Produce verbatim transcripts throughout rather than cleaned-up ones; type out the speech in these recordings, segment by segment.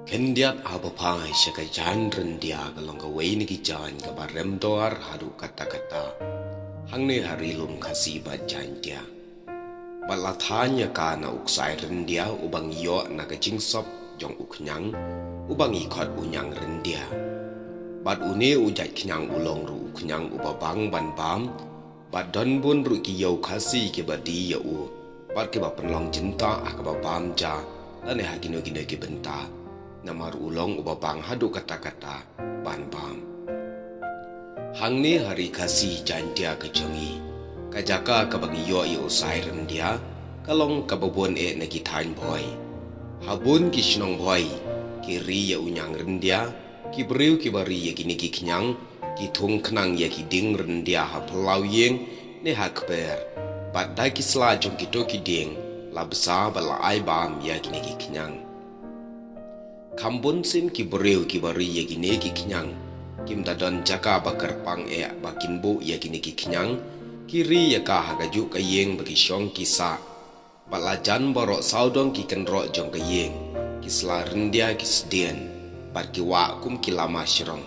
Khyndiat haba phai sha ka jaiñ ryndia ka long kawei na ki jaiñ kaba rem dor haduh katta katta hangne ha Ri Lum Khasi bad Jaiñtia. Bad la thaiñ ïa ka na u ksai ryndia uba ngi ïoh na ka jingsop jong u khñiang, uba ngi khot u ñiang ryndia. Bad une u jait khñiang u long ruh u khñiang uba bang ban bam, bad don bun ruh ki ïew Khasi kiba die ïa u, bad kiba pynlong jingtah ha kaba bam ja, lane ha kino kino ki bynta. Namar u long uba bang haduh katta katta ban bam. Hangne ha Ri Khasi Jaiñtia ka jong ngi, ka jaka kaba ngi ïoh ïa u ksai ryndia, ka long kaba bun eh na ki thaiñ Bhoi. Ha bun ki shnong Bhoi, ki ri ïa u ñiang ryndia, ki briew kiba ri ïa kine ki khñiang, ki thung khnang ïa ki dieng ryndia ha phyllaw ïing, ne ha kper. Bad da ki sla jong kito ki dieng, la bsa bad la ai bam ïa kine ki khñiang. Kham bun sien ki briew kiba ri ïa kine ki khñiang, kim da don jaka ba kyrpang eh ba kin buh ïa kine ki khñiang, ki ri ïa ka ha kajuh ka ïing ba ki shong ki sah. Bad la jan baroh sawdong ki kynroh jong ka ïing, ki sla ryndia ki sdien, bad ki wah kum ki lama shrong.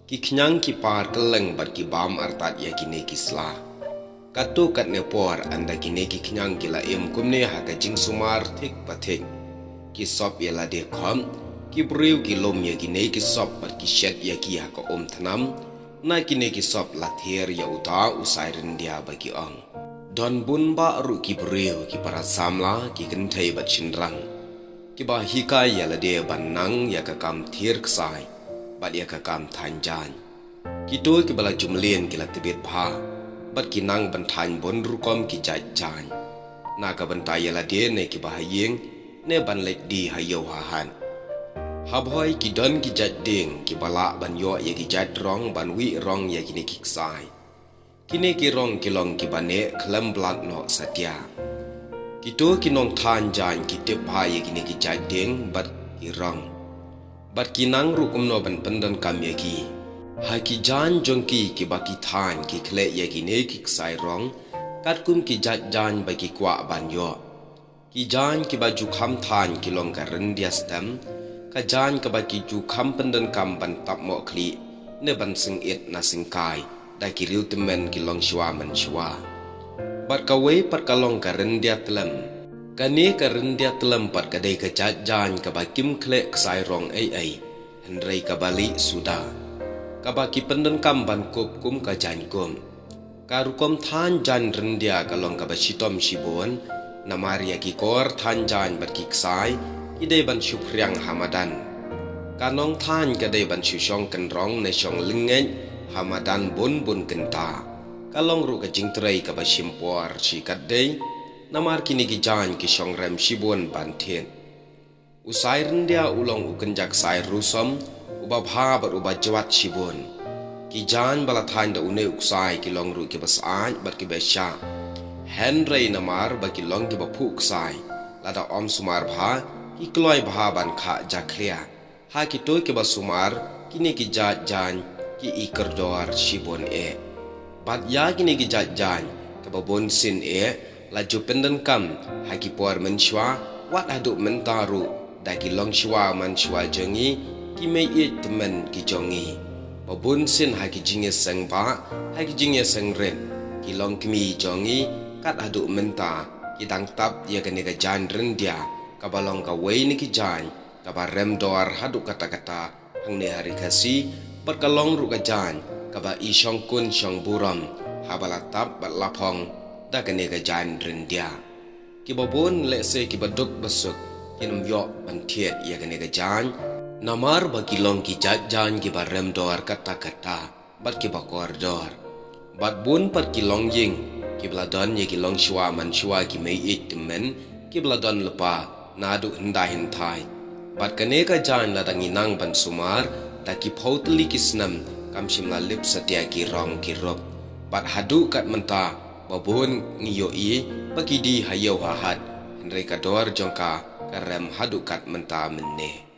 Ki khñiang ki par kylleng bad ki bam artat ïa kine ki sla. Katto katne por ynda kine ki khñiang ki la im kumne ha ka jingsumar thik pa thik, ki sop ïa lade khop, ki briew ki lum ïa kine ki sop bad ki shet ïa ki ha ka um thnam, na kine ki sop la thier ïa uta u ksai ryndia ba ki ong. Don bun bah ruh ki briew, ki para samla, ki kynthei bad shynrang, kiba hikai ïa lade ban nang ïa ka kam thier ksai, bad ïa ka kam thaiñ jaiñ. Kito kiba la ju mlien ki la tbit bha, bad ki nang ban thaiñ bun rukom ki jait jaiñ, na ka bynta ïa lade ne kiba ha ïing, ne ban leit die ha ïew ha hat. Ha Bhoi ki don ki jait dieng kiba lah ban ïoh ïa ki jait rong ban wih rong ïa kine ki ksai. Kine ki rong ki long kiba neh khlem blat noh satia. Kito ki nongthaiñ jaiñ ki tip bha ïa kine ki jait dieng bad ki rong, bad ki nang ruh kumno ban pyndonkam ïa ki. Ha ki jaiñ jong ki kiba ki thaiñ ki khleh ïa kine ki ksai rong katkum ki jait jaiñ ba ki kwah ban ïoh. Ki jaiñ kiba ju kham thaiñ ki long ka ryndia stem, ka jaiñ kaba ki ju kham pyndonkam ban tap mohkhlieh, ne ban seng ïit na seng kai da ki riew tymmen ki longshuwa manshuwa. Bad kawei pat ka long ka ryndia tlem. Kane ka ryndia tlem pat ka dei ka jait jaiñ kaba kim khleh ksai rong ei ei, hynrei kaba lieh suda, kaba ki pyndonkam ban kup kum ka jaiñ kup. Ka rukom thaiñ jaiñ ryndia ka long kaba shitom shibun, namar ïa ki kor thaiñ jaiñ bad ki ksai, ki dei ban shu phriang ha madan. Ka nongthaiñ ka dei ban shu shong kynrong ne shong lyngngeit ha madan bun bun kynta. Ka long ruh ka jingtrei kaba shim por shi katdei, namar kine ki jaiñ ki shong rem shibun ban thied. U ksai ryndia u long u kynja ksai rusom, uba bha bad uba jwat shibun. Ki jaiñ ba la thaiñ da une u ksai ki long ruh kiba syaid bad kiba shah. Hynrei namar ba ki long kiba phuh ksai, lada ym sumar bha, ki kloi bha ban khah jakhlia. Ha kito kiba sumar, kine ki jait jaiñ ki i kordor shibun eh. Bad ïa kine ki jait jaiñ kiba bun sien eh, la ju pyndonkam ha ki por mynshuwa, wat haduh mynta ruh da ki longshuwa manshuwa jong ngi, ki mei ïeit tymmen ki jong ngi. Ba bun sien ha ki jingïaseng bah, ha ki jingïaseng rit, ki longkmie jong ngi, kat haduh mynta ki dang tap ïa kane ka jaiñ ryndia, kaba long kawei na ki jaiñ kaba rem dor haduh katta katta hangne ha Ri Khasi, bad ka long ruh ka jaiñ kaba i shongkun shongburom haba la tap bad la phong da kane ka jaiñ ryndia. Kiba bun lehse kiba duk ba suk kin ym ïoh ban thied ïa kane ka jaiñ, namar ba ki long ki jait jaiñ kiba rem dor katta katta bad kiba kordor. Bad bun pat ki longïing kiba la don ïa ki longshuwa manshuwa ki mei ïeit tymmen, kiba la don lypa naduh hyndai hynthai. Bad kane ka jaiñ lada ngi nang ban sumar da ki phew tylli ki snem, kam shym la lip satia ki rong ki rup. Bad haduh kat mynta ba bun ngi ïohi ba ki die ha ïew ha hat, hynrei ka dor jong ka ka rem haduh kat mynta mynne.